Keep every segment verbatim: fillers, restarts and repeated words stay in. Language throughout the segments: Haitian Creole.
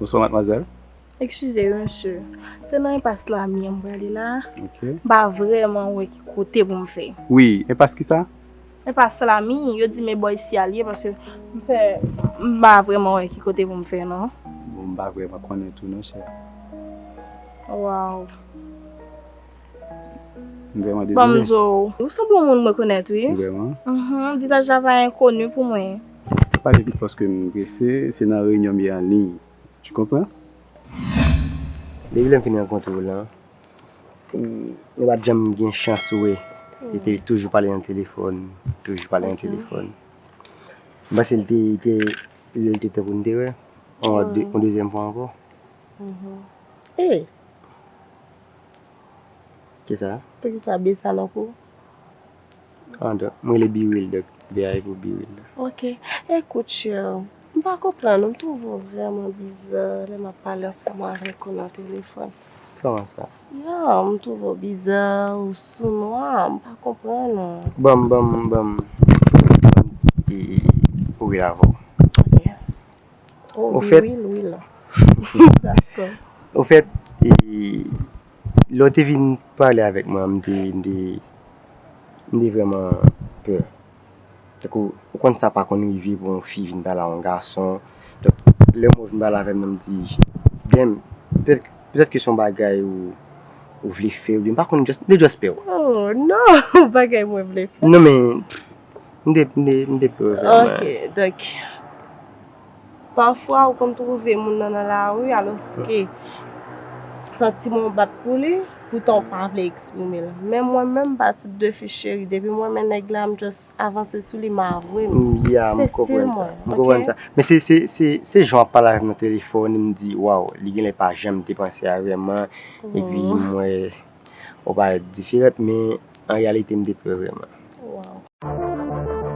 Bonswa, madmwazèl. Eskize wi, mesye. Se nan enpas Lami an m prale la. Ok. M pa vrèman wè ki kote pou m fè. Wi, enpas ki sa? Enpas Lami, yo di m e bò isi a l ye, paske m pè, m pa vrèman wè ki kote pou m fè, non. Bon, m pa vrèman konnen tou, non, chè. Waw. M vrèman Bon, m dezole. di w, ou sanble yon moun m rekonèt, wi. Vrèman. Mhm, vizaj la va enkoni pou mwen. Pale vit paske m prese, se nan reyinyon m ye an liy. Tu comprends? Depi lè m fin rankontre w lan, e, nou pa t janm gen chans wè. Li te toujou pale nan telefòn, toujou pale nan Ok. Telefòn. M panse li te, li te, li te tan pou n te wè. On, Hmm. de, on dezyèm fwa ankò. Mhm. E, Kisa? Poukisa B sa nan kou? Ah, donk, mwen rele Biwil, donk, B a e pou Biwil. Ok. Ekout, chè, m pa konprann ou, m twouve w vrèman biza lè m ap pale ansanm avèk ou nan telefòn. Kòman sa? Ya, m twouve w biza, ou sou nwa, m pa konprann ou. Ban m, ban m, ban m. E, e, e, ou rele avè w. Ok. Oh, Au wi, fait, wi, wi, la. Dakò. Au fait, e, lè w te vin pale avèk mwen, m te, m te, m te vrèman pè. Tankou, ou konn sa pa konn rive pou yon fi vin pale a yon gason. Donk, lè mwen vin pale avè m nan, m di, damn, petèt, petèt ke se yon bagay ou, ou vle fè, oubyen m pa konn, just, m te just pè w. Oh, non, bagay mwen vle fè. Non, men, m te, m te, m te pè w vrèman. Ok, donk, pafwa ou konn twouve moun nan nan lari, alòske santiman w bat pou li, poutan w pa vle eksprime l. Men mwen menm, m pa tip de fi cheri, depi mwen men nèg la, m just avanse sou li, m avwe m. Mm, ya, m Se stil konprann sa. mwen, M konprann ok? Sa. Men se, se, se, se jan w ap pale avè m nan telefòn, m di, waw, li genlè pa janm te panse a vrèman. Epi Oh. M wè ou parèt diferan, men an reyalite m te pè vrèman. Waw.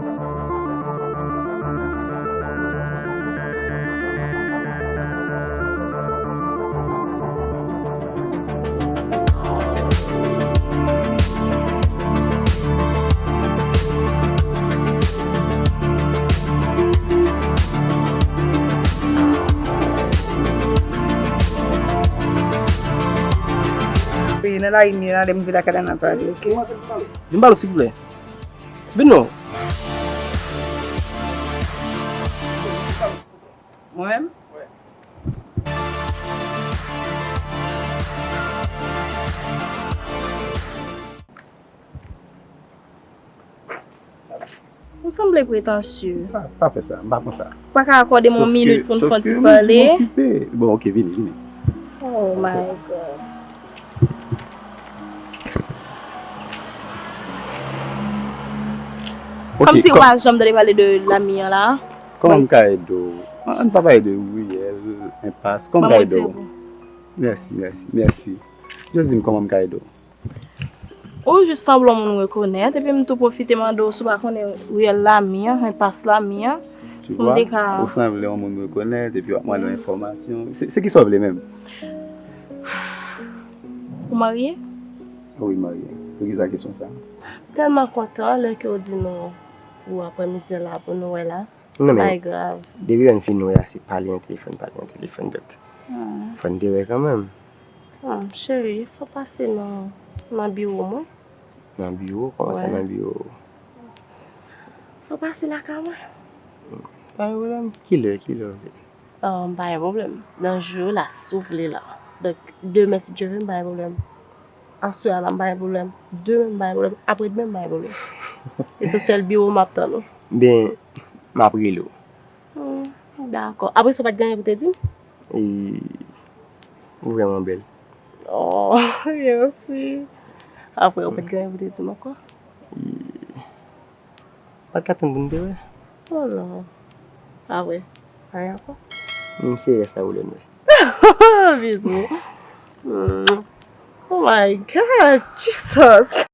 Wi, nan lari m ye la, lè m vin lakay la n a pale, ok? Vin ba nou, silvouplè. Vin non. Mwen menm? Ou sanble pretansye. Pa, pa fè sa, m pa konsa. Pa ka akòde m yon minit pou n fè yon ti pale. Bon, ok, vini, vini. Oh my God. Ok, Kòmsi ou kò- pa janm tande pale de Lami an la. Kòman m ka ede w? An, an pa pale de riyèl, enpas. Kòman m ka ede w? Mèsi, mèsi, mèsi. Just di m kòman m ka ede w. Ou jis sanble yon moun rekonèt, epi m tou pwofite mande w si w pa konnen riyèl Lami an, enpas Lami an. Tu Pou m vois, te ka- ou sanble yon moun rekonèt, epi w ap mande w enfòmasyon. Se, se kisa w vle menm? Ou marye? Wi, marye. Poukisa kesyon sa? Tèlman kontan lè ke w di nou pou aprèmidi la, pou nou wè la. Non, Se men, pa grav. Depi lè n fin wè a, se pale nan telefòn, pale nan telefòn, donk. Fò n te wè kanmenm. Hmm, cheri, fò pase nan, nan biwo mwen. Nan biwo? Kòman sa Wè. Nan biwo? Fò pase lakay mwen. Pa gen pwoblèm. Kilè, kilè w vle? Ah, m pa gen pwoblèm. Nan jou la, si w vle la. Donk, demen, si Dye vle, m pa gen pwoblèm. Aswè a la, m pa gen pwoblèm. Demen, m pa gen pwoblèm. Aprèdmen, m pa gen pwoblèm. Esansyèl, biwo m ap tann ou. Ben, m ap rele w. Hmm, dakò. Apre sa, w pa t gen anyen pou te di m? E, ou vrèman bèl. Oh, mèsi. Apre, w pa t gen anyen pou te di m ankò? Pa t ka tann pou n te wè. Oh non. Apre, anyen ankò? M se rès la ou lè n wè. Bizou. Mm. Oh my God, Jesus.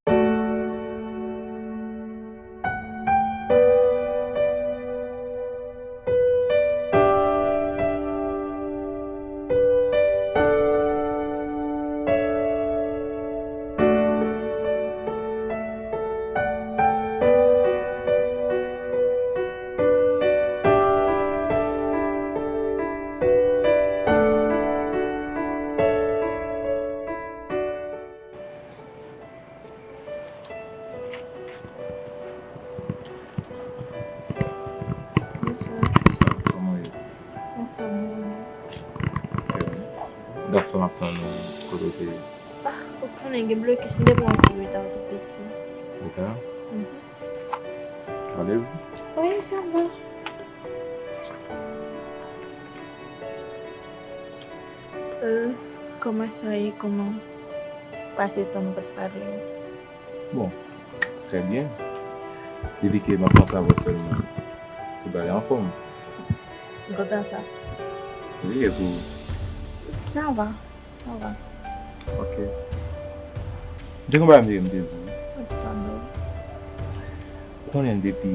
Sa m ap tann ou, kote w te ye? Ah, ou konnen gen blokis, m te pran yon ti reta tou piti. Reta? Mhm. Alèz? Wi, sa va. Euh, kòman sa ye? Kòman pase tan nou pa t pale? Bon, trè byen. Depi ke m ap panse avè w sèlman, tout bagay anfòm. M kontan sa. Wi, e pou ou? Sa va, sa va. Ok. M te gen bagay m te, m te di w. Ou konnen depi,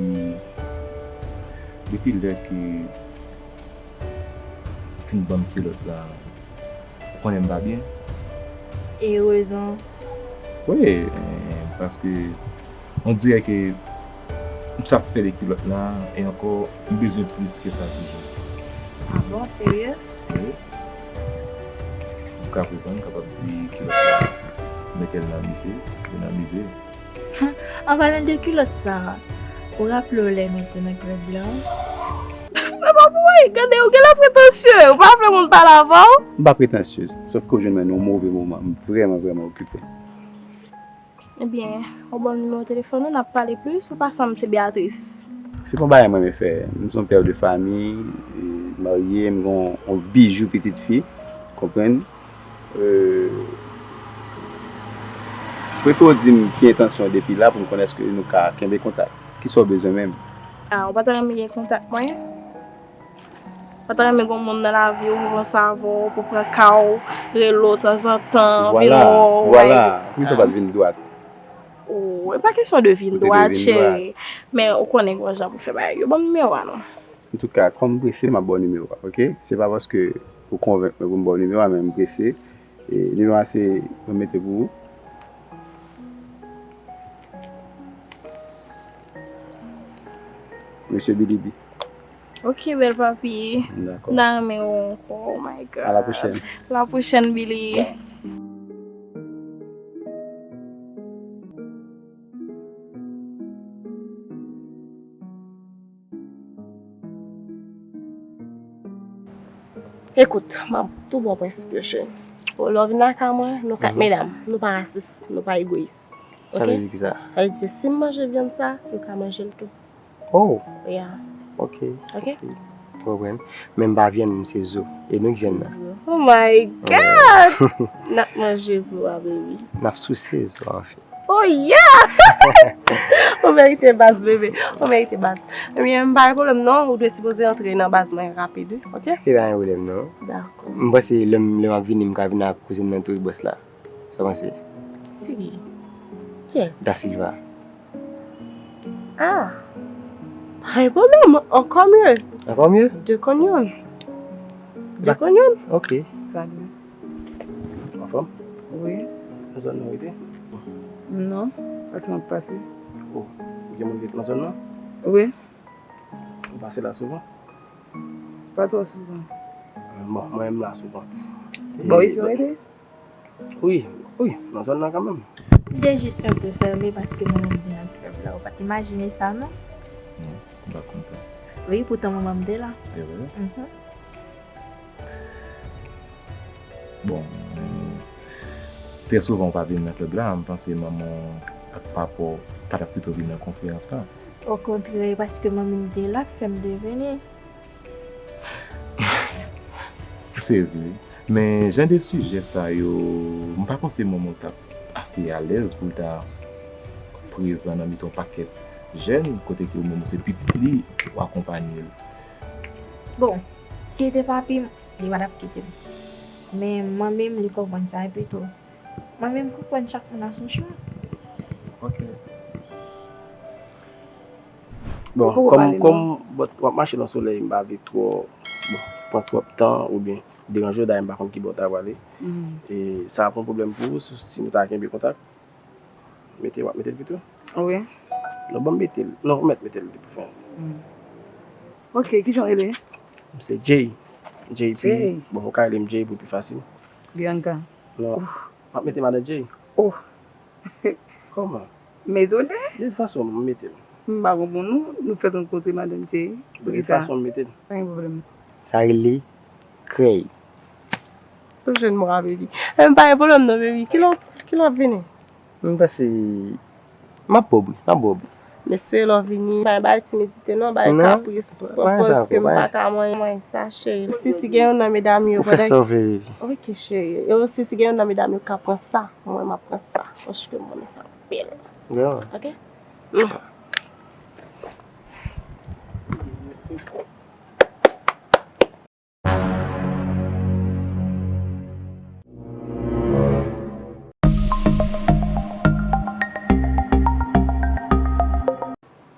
depi lè ke ou fin ban m kilòt la, ou konnen m pa byen. Erezman. Wi, eh, paske on dirè ke m satisfè de kilòt la, e ankò, m bezwen plis ke sa toujou. Ah bon, serye? Wi. Jiskaprezan, m kapab di kilòt la, m mete l nan mize, li nan mize. An palan de kilòt sa, ou raple w lè nou te nan klèb la? Mwen pa pou wè, gade, ou genlè pretansye, ou pa vle moun pale avè w? M pa pretansyez, sòf ke w jwenn mwen nan yon move moman, m vrèman, vrèman okipe. Ebyen, ou ban m nimewo telefòn ou, n ap pale plis, ou pa sanm se Beatrice. Se pa yon bagay mwen renmen fè, m se yon pè de fanmi, e, marye, m gen yon, yon bijou pitit fi, konprann? Euh, prefere w di m ki entansyon w depi la pou m konnen èske nou ka kenbe kontak. Kisa w bezwen menm? Ah, ou pa ta renmen gen kontak mwen? Ou pa ta renmen gen yon moun nan lavi w, ranse avè w, pou pran ka w, rele w tanzantan, vin wè w? Vwala, vwala. Poukisa w pa t vin dwat? Oh, e pa kesyon de vin dwat, cheri. Men ou konnen gen yon jan pou fè bagay yo. Ban m nimewo a non. Antouka, kòm m prese, m ap ba w nimewo a, ok? Se pa paske ou konvenk mwen pou m ba w nimewo a, men m prese. E nimewo a se mwen mete pou ou. Mesye Bilibi. Ok, bèl papi. Dakò. M ta renmen wè w ankò. Oh my God. A la pwochèn. La pwochèn, Billy. Ekout, m ap tou ba w prensip yo, cheri. Lè w vin lakay mwen, nou kat medam, nou pa rasis, nou pa egoyis. Sa vle di kisa? Sa vle di, si m manje vyann sa, yo ka manje l tou. Oh! Yeah. Ok. Ok? M konprann. Men m pa vyann, m se zo. E nou k vyann nan. Oh my God! N ap manje zo a, baby. N ap souse zo a, anfen. Oh yeah! Ou merite baz, bebe. Ou merite baz. Ebyen, m pa gen pwoblèm non, ou dwe sipoze antre nan baz mwen rapid, wi, ok? E pa gen pwoblèm non. Dakò. M panse lè m, lè m ap vini, m ka vin ak kouzin nan tou, bòs la. Sa w panse? Sigi. Kiyès? Da Silva. Ah! Pa gen pwoblèm, ankò mye. Ankò mye? De konn youn. De konn youn. Ok. Salut. Anfòm? Wi. Nan zòn nan w rete? Non, paske m ap pase. Oh, ou gen moun ki rete nan zòn nan? Wi. Ou pase la souvan? Pa twò souvan. Bon, mwen menm la souvan. Bò isi w rete? Wi, wi, nan zòn nan kanmenm. M te jis enpe fèmen paske mwen menm vin nan klèb la. Ou pa t imajine sa, non? Non, m pa t konn sa. Wi, poutan manman m te la. Se vre? Mhm. Bon, trè souvan ou pa vin nan klèb la, m panse manman w ak papa w ta t ap pito vin nan konferans la. Okontrè, paske manmi m te la k fè m te vini. M sezi, wi. Men jan de sijè sa yo, m pa panse manman w t ap ase alèz pou l ta prezan nan mitan yon pakèt jèn, kote ke ou menm ou se pitit li, ou akonpaye l. Bon, si se te papi m, li pa t ap kite m. Men manmi m, li konprann sa epi tou. Manmi m konprann chak moun a son chwa. Ok. Bon, kòm, kòm w ap mache nan solèy, m pa vle twò, bon, pran twòp tan oubyen deranje w, dayè m pa konn ki bò w ta prale. E sa ap yon pwoblèm pou ou si, si nou ta kenbe kontak? Mete, w ap mete l pito? Wi. Non, ban m mete l. Non, ou mèt mete l de preferans. Ok, kijan w rele? M se Jay. J P. Jay. Bon, ou ka rele m Jay pou pi fasil. Bianca. Non. M ap mete madan Jay. Oh. Kòman? M etone. De tout fason, m mete l. M pa konprann ou, nou fèk rankontre madan Jay. De tout fason, m mete l. Pa gen pwoblèm. Sa rele krèy. Pwochèn mwa, baby. E m pa gen pwoblèm non, baby. Kilè w, kilè w ap vini? M panse m ap bo wi, m ap bo wi. Mesye, lè w vini, pa bay timidite non, bay kapris. Pòz ke m pa ka manyen sa, cheri. Si, si gen youn nan medam yo, ou fè sa w vle, baby. Ok, cheri. Yo, si, si gen youn nan medam yo ka pran sa, mwen, m ap pran sa. Paske m renmen sa anpil. Ok?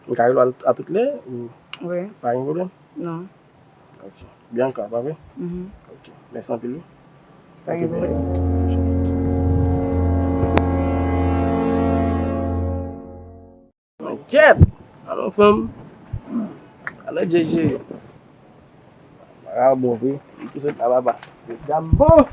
M ka rele w a tout lè? Ou wi. Pa gen pwoblèm? Non. Ok. Bianca, pa vre? Mhm. Ok. Mèsi anpil, wi. Pa gen pwoblèm. Kèt! Alò, fanm. Alò, J J. Bagay bon vre. Li tou sot la, papa. Mesye a bon.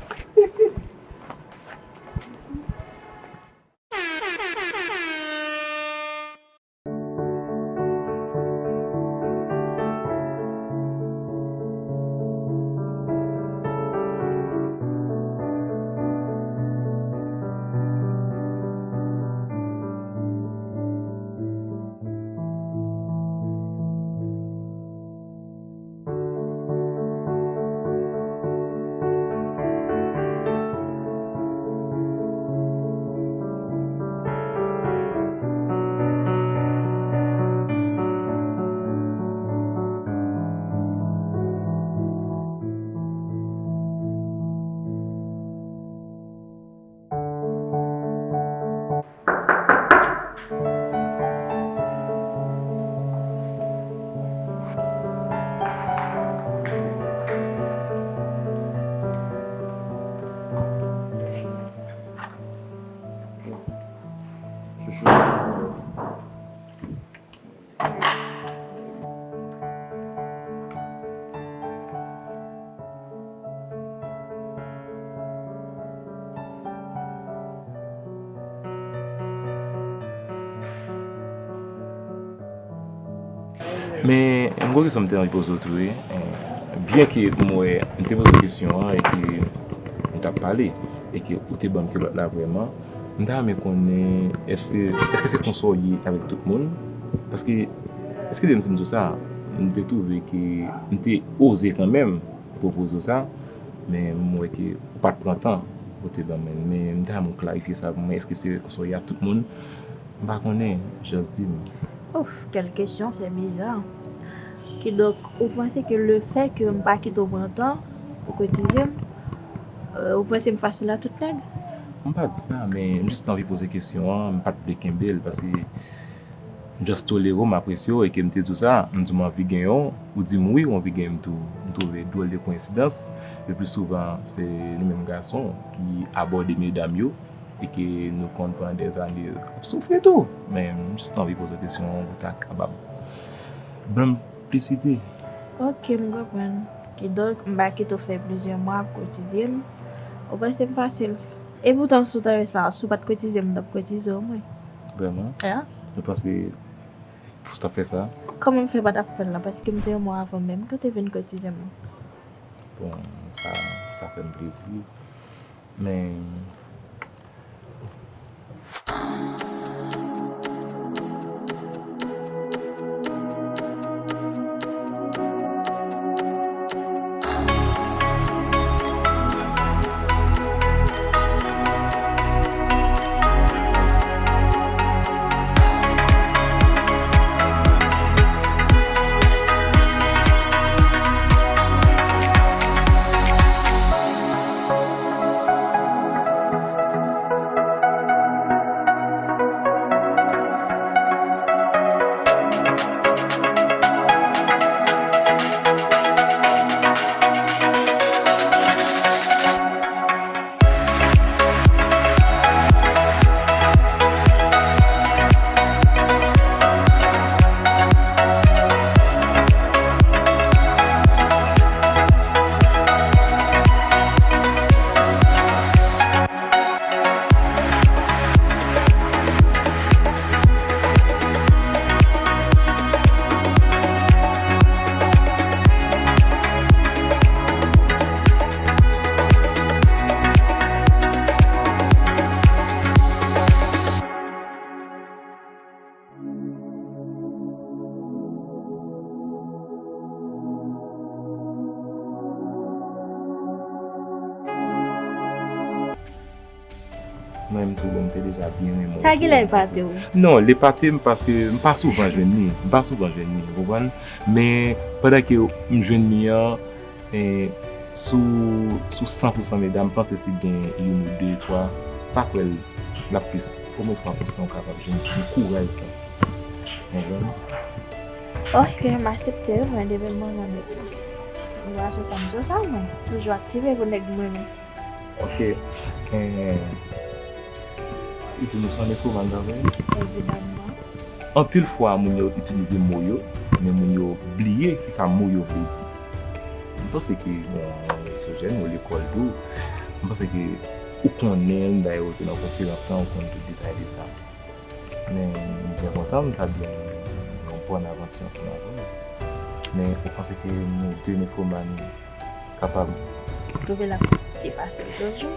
Men, m gon kesyon m te anvi poze w tou, wi. Eh, byen ke m wè, m te poze kesyon an e ke m t ap pale, e ke ou te ban m kilòt la vrèman, m ta renmen konnen, èske, èske se konsa w ye avèk tout moun? Paske, eskide m si m di w sa, m te twouve ke m te oze kanmenm pwopoze w sa, men m wè ke ou pa t pran tan pou te ban mwen l. Men m ta renmen w klarifye sa pou mwen, èske se konsa w ye ak tout moun? M pa konnen, just di m. Ouf, quelle question, c'est bizarre. Kidonk, ou panse ke lefètke m pa kite w pran tan pou kotize m, euh, ou panse m fasil a tout nèg? M pa di sa, men m jis t anvi poze kesyon an, m pa t vle kenbe l, paske m just tolere w, m apresye w, e ke m te di w sa, m di w m anvi genyen w, ou di m wi, ou anvi genyen m tou. M twouve dwòl de koyensidans, le pli souvan, se nou menm gason ki abòde medam yo, e ke nou konn pandan dèzane ap soufri tou. Men, m jis t anvi poze w kesyon an pou w ta kapab ban m plis ide. Ok, m konprann. Kidonk, m pa kite w fè plizyè mwa ap kotize m. Ou panse m fasil? E poutan, si w ta wè sa, si w pa t kotize m, m t ap kotize w, mwen. Vrèman? Ya. Ou panse pou w t ap fè sa? Kòman m fè pa t ap fè l la? Paske m te yon mwa avan menm ke w te vin kotize m. Bon, sa, sa fè m plezi. Men, Byen renmen w. Sa genlè epate w? Non, l epate m paske m pa souvan jwenn li. M pa souvan jwenn li, ou konprann? Men pandan ke m jwenn li an, eh, sou, sou san pou san medam, m panse si gen youn ou de, twa, m pa kwè l, l ap plis omwen twa pou san ou kapab jwenn ki gen kouraj sa. Ou konprann? Ok, m aksepte l, mwen depi m renmen nèg mwen. M pa sou sa, m sou sa, mwen. Toujou aktive pou nèg mwen renmen. Ok. Eh, ou di nou se yon nekroman, pa vre? Evidamman. Anpil fwa, moun yo itilize mo yo, men moun yo bliye kisa mo yo vle di. M panse ke, bon, mwen se jèn, ou lekòl tou, m panse ke ou konnen, dayè ou te nan konferans lan, ou konn tout detay de sa. Men m byen kontan, m ta byen yon bòn avanti ansanm avè w. Men ou panse ke nou de nekroman kapab. Twouve l ap depase l toujou.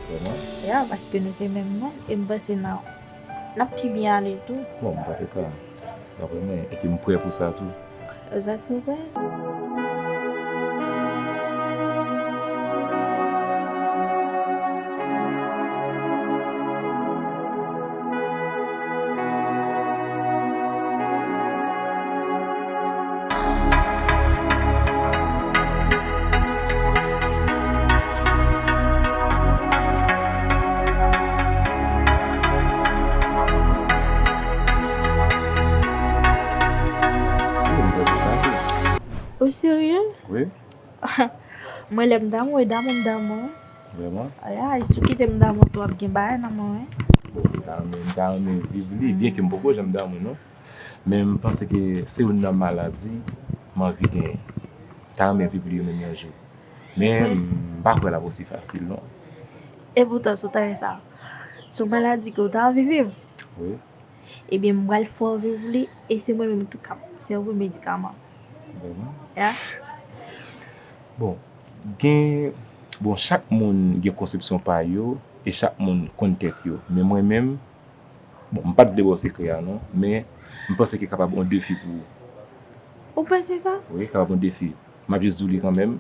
Vrèman? Ya, paske nou se menm moun, e m panse n a, n ap pi byen ale tou. Bon, m panse sa. Daprè mwen, epi m prè pou sa tou. Ou santi w prè? Wi, m prè pou sa tou. Ou serye? Wi. Mwen, lè m damou, e damou m damou, wi. Vrèman? Ay, ay, si w kite m damou tou, w ap gen bagay nan mwen, wi. Bon, m ta renmen, m ta renmen viv li, byen ke m poko janm damou, non. Men m panse ke se youn nan maladi m anvi genyen. M ta renmen viv li yon menm yon jou. Men m pa kwè l ap osi fasil, non. E poutan, si w ta gen sa, se yon maladi ke w ta anvi viv. Wi. Ebyen, m pral fè w viv li, e se mwen menm ki kab sèvi w medikaman. Vrèman? Ya. Bon, gen, bon, chak moun gen konsepsyon pa yo, e chak moun konn tèt yo. Men mwen menm, bon, m pa t vle ba w sekrè a, non, men m panse ke kapab yon defi pou ou. Ou panse sa? Wi, kapab yon defi. M ap jis di w li kanmenm.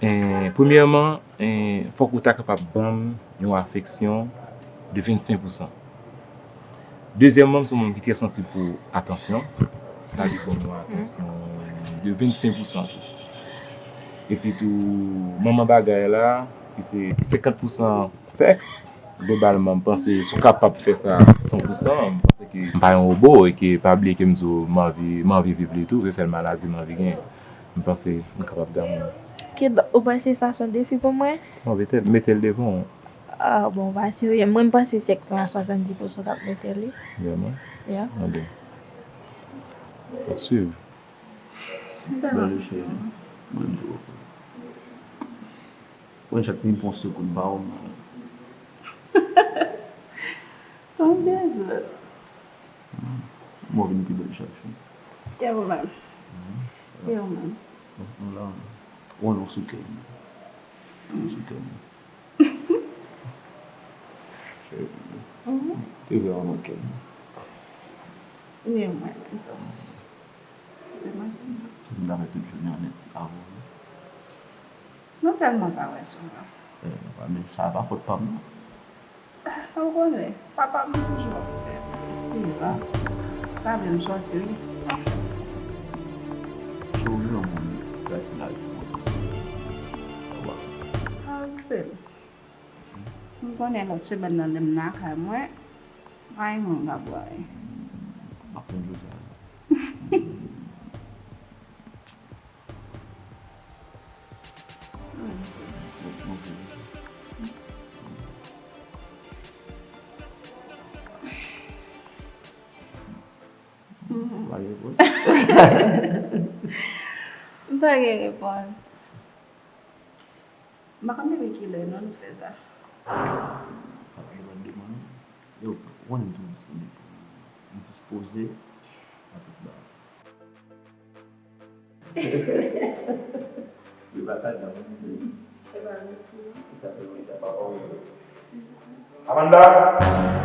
Eh, premyèman, eh, fòk ou ta kapab ban m yon afeksyon de vennsenk pou san. Dezyèmman, m se yon moun ki trè sansib pou atansyon. Sa vle di ban m yon atansyon de vennsenk pou san tou. Epi tou, manman bagay la, ki se senkant pou san sèks, globalman, m panse si w kapab fè sa san pou san, m panse ke m pa yon wobo e ke pa bliye ke m di w m anvi, m anvi viv li tou, se sèl maladi m anvi genyen. M panse m kapab damou. Kidonk, ou panse sa se yon defi pou mwen? Bon, petèt, mete l devan w. Ah, bon, pa serye. Mwen, m panse sèks lan a swasanndis pou san k ap mete li. Vrèman? Ya. Anben. W ap swiv. Bèl cheri. Mwen tou. Mwen chak ni pon sekonn pa w, mwen. Anben, zòt. Mwen vin pi bèl chak jou. E ou menm? E ou menm? Nou la, ou sou kè m. Ou sou kè m. Cheri. Te vle ann kè m. Ni mwen menm tou. Se mwen ki. M ta fè tout jounen an nèt avè w. Nou tèlman pa wè souvan. Eh, men sa pa fòt pa m, non. Ou konnen, papa m toujou ap fè m. Estiva, pa vle m sòti, wi. Cheri, ou yon moun gati lavi mwen. Anpil. M konnen lòt semèn nan, lè m nan lakay mwen, pa gen moun k ap wè. M ap tann jou sa a. Pa gen repons. M pa gen repons. M pa konn depi kilè non nou fè sa. Sa pa depann de mwen, non. Yo, ou konnen m toujou disponib pou ou. M dispoze a tout bagay. Li pa ka dan mwen. E pa mèsi non. Sa fè lontan papa w. Amanda!